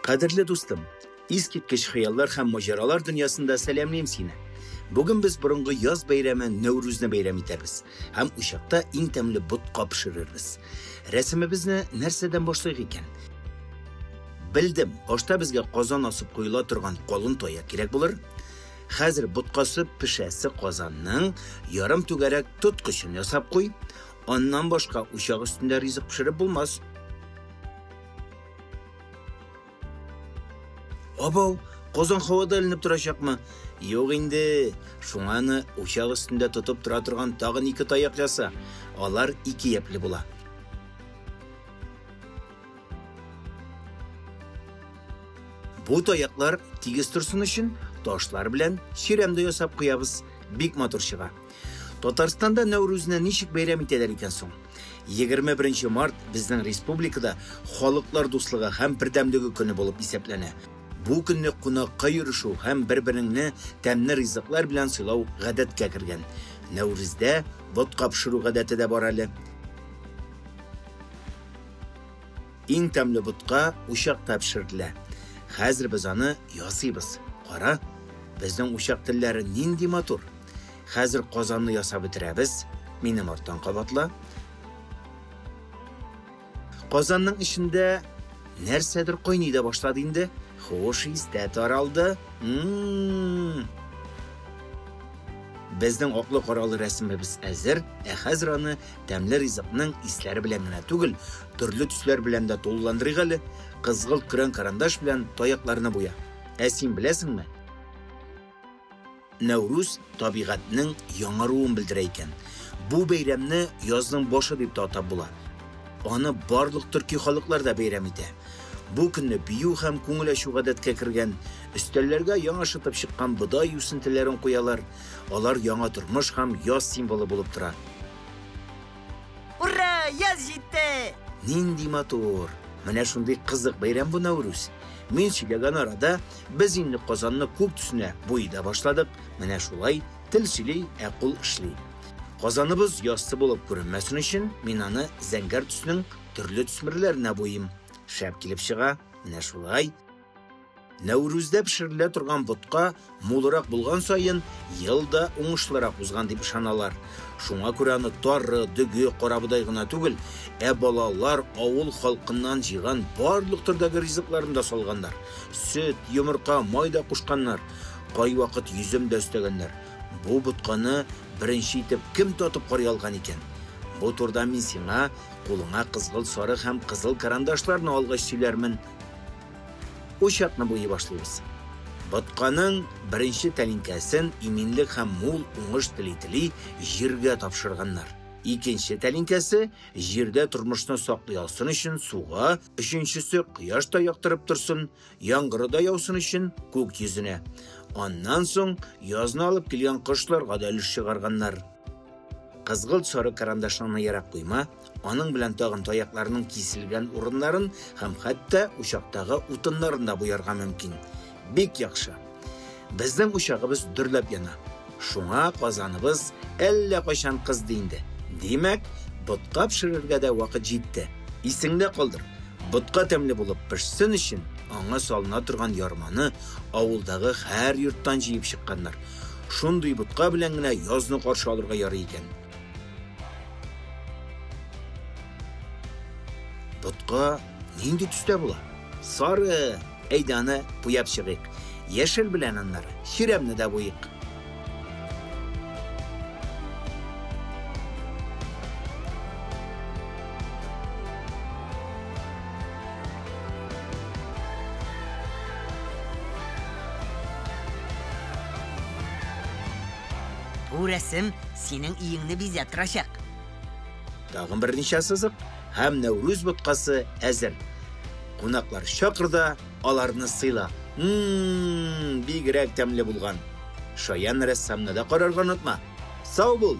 Кадерле дустым, искиткеч хыяллар һәм маҗаралар дөньясында сәламлим сине. Бүген без борынгы яз бәйрәме Нәүрүзне бәйрәм итәрбез һәм учакта иң тәмле ботка пешерербез. Рәсемебезне нәрсәдән башлыйк икән? Белдем, башта безгә казан асып куела торган калын таяк кирәк булыр. Хәзер боткасы пешәсе казанның ярым түгәрәк тоткычын ясап куй. Аннан башка учак өстендә ризык пешереп булмас. Абау, казан һавада эленеп торачакмы? Юк инде. Шуңа аны учак өстендә тотып тора торган тагын ике таяк яса. Алар ике япьле була. Бу таяклар тигез торсын өчен ташлар белән чирәм дә ясап куябыз. Бик матур чыга. Татарстанда Нәүрүзне ничек бәйрәм итәләр икән соң? 21 март безнең республикада халыклар дуслыгы һәм бердәмлеге көне булып исәпләнә. Бу көнне кунакка йөрешү һәм бер-береңне тәмле ризыклар белән сыйлау гадәткә кергән. Нәүрүздә ботка пешерү гадәте дә бар әле. Иң тәмле ботка учакта пешерелә. Хәзер без аны ясыйбыз. Кара, безнең учак телләре нинди матур. Хәзер казанны ясап бетерәбез. Минем арттан кабатла. Казанның эчендә нәрсәдер кайный да башлады инде. Хуш ис тә таралды. М-м-м. Безнең аклы-каралы рәсемебез әзер, ә хәзер аны тәмле ризыкның исләре белән генә түгел, төрле төсләр белән дә тулыландырыйк әле. Кызгылт көрән карандаш белән таякларны буя. Ә син беләсеңме? Нәүрүз табигатьнең яңаруын белдерә икән. Бу бәйрәмне язның башы дип тә атап була. Аны барлык төрки халыклар да бәйрәм итә. Бу көнне бию һәм күңел ачу гадәткә кергән. Өстәлләргә яңа шытып чыккан бодай үсентеләрен куялар. Алар яңа тормыш һәм яз символы булып тора. Ура, яз җитте! Нинди матур! Менә шундый кызык бәйрәм бу Нәүрүз. Мин сөйләгән арада без инде Казанны күк төсенә буйый да башладык. Менә шулай тел сөйли, ә кул эшли. Казаныбыз яссы булып күренмәсен өчен мин аны зәңгәр төснең төрле төсмерләренә буйыйм. Шәп килеп чыга. Менә шулай. Нәүрүздә пешерелә торган ботка мулрак булган саен ел да уңышлырак узган дип ышаналар. Шуңа күрә аны тары, дөге, карабодай гына түгел, ә балалар авыл халкыннан җыйган барлык төрдәге ризыкларын да салганнар. Сөт, йомырка, май да кушканнар. Кайвакыт йөзем дә өстәгәннәр. Бу ботканы беренче итеп кем татып карый алган икән? Бу турыда мин сиңа кулыңа кызгылт сары һәм кызыл карандашларны алгач сөйләрмен. Учакны буйый башлыйбыз. Ботканың беренче тәлинкәсен иминлек һәм мул уңыш тели-тели җиргә тапшырганнар. Икенче тәлинкәсе җирдә тормышны саклый алсын өчен суга, өченчесе кояш та яктырып торсын, яңгыры да яусын өчен күк йөзенә. Аннан соң язны алып килгән кошларга да өлеш чыгарганнар. Кызгылт сары карандашыңны ерак куйма, аның белән тагын таякларның киселгән урыннарын һәм хәтта учактагы утыннарын да буярга мөмкин. Бик яхшы. Безнең учагыбыз дөрләп яна. Шуңа казаныбыз әллә кайчан кызды инде. Димәк, ботка пешерергә дә вакыт җитте. Исеңдә калдыр, ботка тәмле булып пешсен өчен аңа салына торган ярманы авылдагы һәр йорттан җыеп чыкканнар. Шундый ботка белән генә язны каршы алырга ярый икән. Ботка нинди төстә була? Сары. Әйдә аны буяп чыгыйк. Яшел белән аннары чирәмне дә буйыйк. Бу рәсем синең өеңне бизәп торачак. Тагын берничә сызык һәм Нәүрүз боткасы әзер. Кунаклар чакыр да, аларны сыйла. Ммм, бигрәк тәмле булган. Шаян рәссамны да карарга онытма. Сау бул!